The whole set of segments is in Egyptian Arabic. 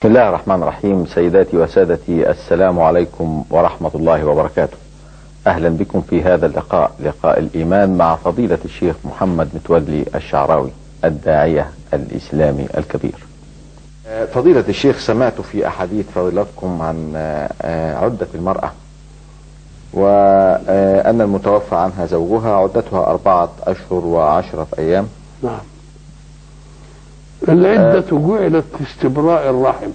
بسم الله الرحمن الرحيم. سيداتي وسادتي، السلام عليكم ورحمة الله وبركاته. أهلا بكم في هذا اللقاء، لقاء الإيمان مع فضيلة الشيخ محمد متولي الشعراوي الداعية الإسلامي الكبير. فضيلة الشيخ، سمعت في أحاديث فضيلتكم عن عدة المرأة، وأن المتوفى عنها زوجها عدتها 4 أشهر و10 أيام. نعم. العدة جعلت لاستبراء الرحم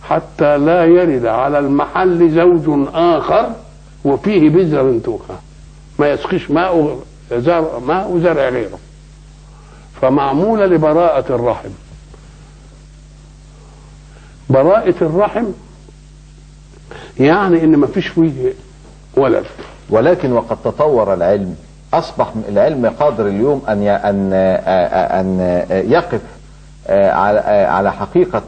حتى لا يرد على المحل زوج آخر وفيه بذرة توخى، ما يسقيش ماء زرع غيره، فمعمولة لبراءة الرحم. براءة الرحم يعني ان ما فيش فيه ولد. ولكن وقد تطور العلم، اصبح العلم قادر اليوم ان ان يقف على حقيقة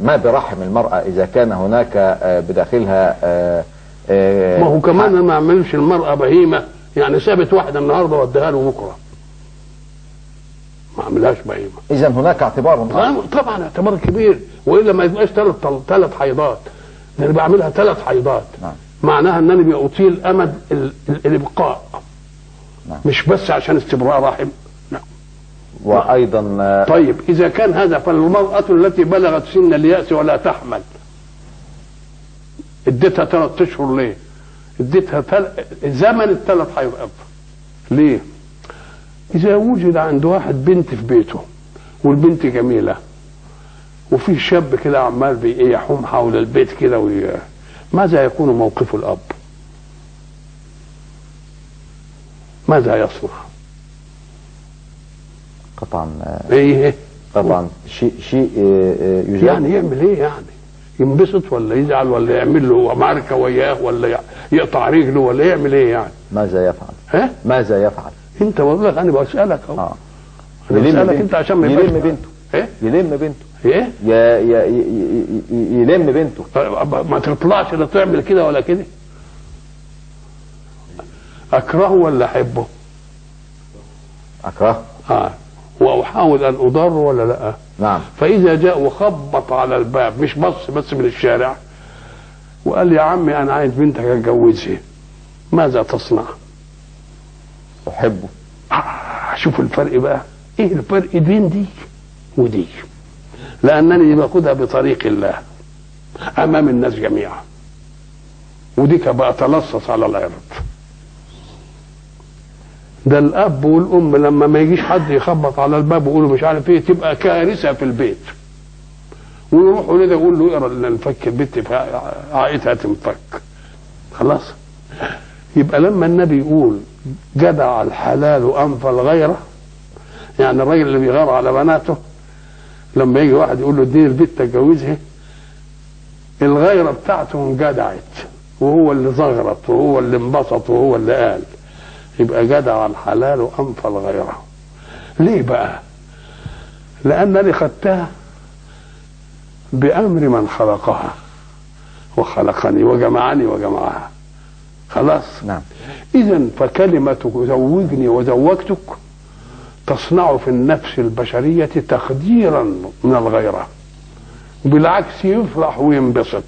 ما برحم المرأة إذا كان هناك بداخلها. ما هو كمان ما عملش المرأة بهيمة، يعني سابت واحدة النهاردة وديها له بكرة، ما عملهاش بهيمة. إذا هناك اعتبار، طبعا اعتبار كبير، وإلا ما يبقاش ثلاث حيضات. ده أنا بعملها 3 حيضات. نعم. معناها إن أنا بأطيل أمد الإبقاء. نعم. مش بس عشان استبراء رحم. وأيضا طيب إذا كان هذا، فالمرأة التي بلغت سن اليأس ولا تحمل اديتها 3 أشهر ليه؟ اديتها زمن ال3 حيضات ليه؟ إذا وجد عند واحد بنت في بيته والبنت جميلة وفي شاب كده عمال يحوم حول البيت كده ماذا يكون موقف الأب؟ ماذا يصنع؟ طبعا ايه؟ طبعا شيء يجاب. يعني يعمل ايه؟ يعني ينبسط ولا يزعل ولا يعمل له معركة وياه ولا يقطع رجله ولا يعمل ايه يعني؟ ماذا يفعل؟ ها؟ ماذا يفعل؟ انت بقول لك، انا بسالك اهو. انا بسالك انت عشان ما يلم بنته. ايه؟ يلم بنته. ايه؟ يلم بنته. ما تطلعش لا تعمل كده ولا كده. اكرهه ولا احبه؟ اكرهه. واحاول ان اضر ولا لا؟ نعم. فاذا جاء وخبط على الباب، مش بص من الشارع، وقال يا عمي انا عايز بنتك اتجوزها، ماذا تصنع؟ احبه. شوف الفرق بقى، ايه الفرق بين دي ودي؟ لانني باخدها بطريق الله امام الناس جميعا، وديك بقى تلصص على الارض. ده الاب والام لما ما يجيش حد يخبط على الباب ويقولوا مش عارف ايه، تبقى كارثة في البيت، ويروحوا لده يقول له اقرا نفك البيت، عائلتها تنفك خلاص. يبقى لما النبي يقول جدع الحلال انف الغيرة، يعني الراجل اللي بيغار على بناته لما يجي واحد يقول له اديني البيت تتجوزها، الغيرة بتاعته انجدعت، وهو اللي زغرط وهو اللي انبسط وهو اللي قال. يبقى جدع الحلال وأنفى الغيرة. ليه بقى؟ لأنني خدتها بأمر من خلقها وخلقني وجمعني وجمعها. خلاص؟ نعم. إذن فكلمة زوجني وزوجتك تصنع في النفس البشرية تخديرا من الغيرة، بالعكس يفرح وينبسط.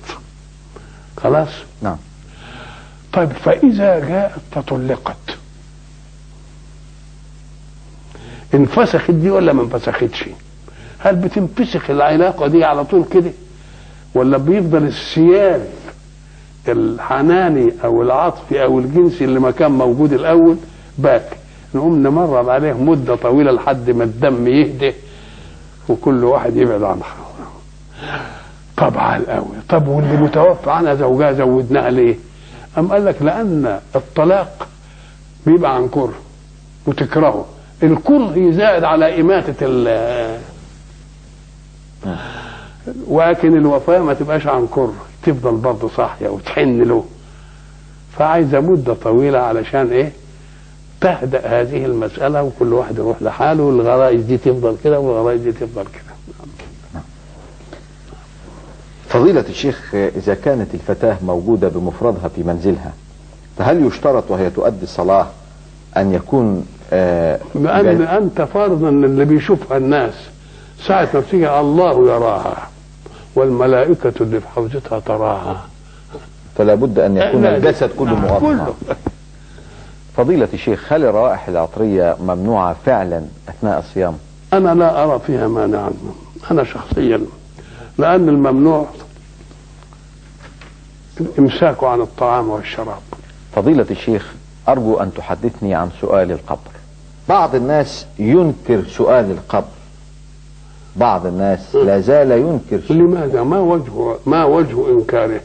خلاص؟ نعم. طيب فإذا جاءت تطلقت، انفسخت دي ولا ما انفسختش؟ هل بتنفسخ العلاقة دي على طول كده، ولا بيفضل السيال الحناني او العاطفي او الجنسي اللي ما كان موجود الاول باك؟ نقوم نمرر عليه مده طويلة لحد ما الدم يهدى وكل واحد يبعد عن حاله. طبعا الأول. طب واللي متوفى عنها زوجها زودناها ليه؟ أم قال لك لأن الطلاق بيبقى عن كره وتكرهه، الكره يزاد على إماتة ال، ولكن الوفاة ما تبقاش عن كره، تفضل برضه صاحية وتحن له، فعايزة مدة طويلة علشان إيه؟ تهدأ هذه المسألة وكل واحد يروح لحاله، والغرائز دي تفضل كده والغرائز دي تفضل كده. فضيلة الشيخ، إذا كانت الفتاة موجودة بمفردها في منزلها، فهل يشترط وهي تؤدي الصلاة أن يكون بأن أنت فرضا اللي بيشوفها الناس ساعة ما بتيجي الله يراها والملائكة اللي في حوزتها تراها. فلا بد أن يكون الجسد كله مغطى كله. فضيلة الشيخ، هل الروائح العطرية ممنوعة فعلا أثناء الصيام؟ أنا لا أرى فيها مانعا أنا شخصيا، لأن الممنوع الإمساك عن الطعام والشراب. فضيلة الشيخ، أرجو أن تحدثني عن سؤال القبر. بعض الناس ينكر سؤال القبر، بعض الناس لا زال ينكر سؤال. لماذا؟ ما وجه إنكاره؟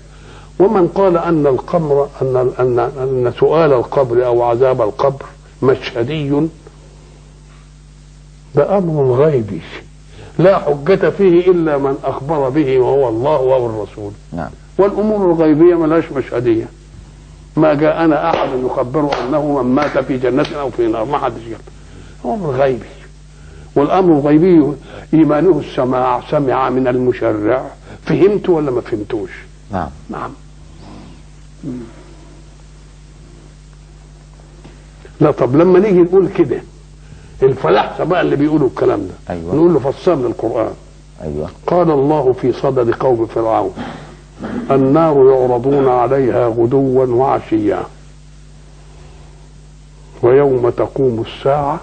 ومن قال أن القمر أن أن أن سؤال القبر أو عذاب القبر مشهدي، ده أمر غيبي لا حجة فيه إلا من أخبر به وهو الله أو الرسول. نعم. والأمور الغيبية ملهاش مشهدية. ما جاءنا أحد يخبره أنه من مات في جنة أو في نار، ما حدش قال. هو أمر غيبي، والأمر الغيبي إيمانه السماع، سمع من المشرع، فهمت ولا ما فهمتوش؟ نعم. نعم. لا طب لما نيجي نقول كده الفلاحة بقى اللي بيقولوا الكلام ده، أيوة. نقول له فسر لنا القرآن. أيوة. قال الله في صدد قوم فرعون: النار يعرضون عليها غدوا وعشيا ويوم تقوم الساعة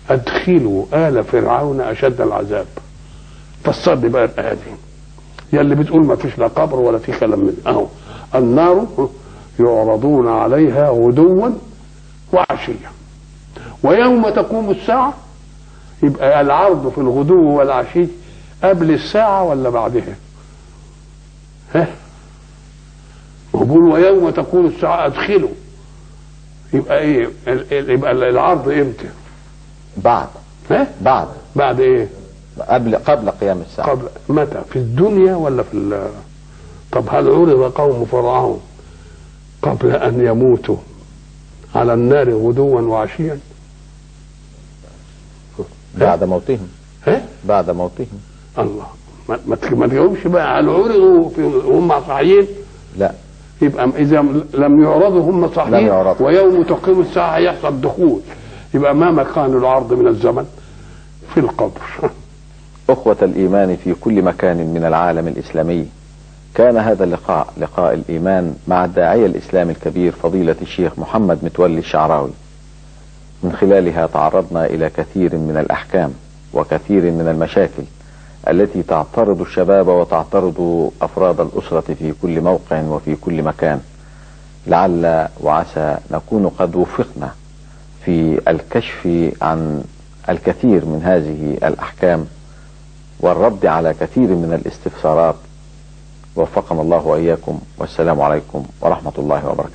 أدخلوا آل فرعون أشد العذاب. فسر لي بقى الآية دي، يا اللي بتقول ما فيش لا قبر ولا في كلام من أهو. النار يعرضون عليها غدوا وعشيا ويوم تقوم الساعة، يبقى العرض في الغدو والعشي قبل الساعة ولا بعدها؟ ها؟ وبقول ويوم تقوم الساعة أدخلوا، يبقى إيه؟ يبقى العرض إمتى؟ بعد. ها؟ بعد. بعد إيه؟ قبل قيام الساعة. قبل متى؟ في الدنيا ولا في طب هل عرض قوم فرعون قبل أن يموتوا على النار غدوا وعشيا؟ بعد موتهم. ها؟ بعد موتهم. الله، ما تجاوبش بقى. هل عرضوا وهم صاحيين؟ لا. يبقى إذا لم يعرضوا هم صاحيين، ويوم تقيم الساعة يحصل دخول، يبقى ما مكان العرض من الزمن؟ في القبر. أخوة الإيمان في كل مكان من العالم الإسلامي، كان هذا اللقاء لقاء الإيمان مع الداعية الإسلامي الكبير فضيلة الشيخ محمد متولي الشعراوي. من خلالها تعرضنا إلى كثير من الأحكام وكثير من المشاكل التي تعترض الشباب وتعترض أفراد الأسرة في كل موقع وفي كل مكان. لعل وعسى نكون قد وفقنا في الكشف عن الكثير من هذه الأحكام والرد على كثير من الاستفسارات. وفقنا الله وإياكم، والسلام عليكم ورحمة الله وبركاته.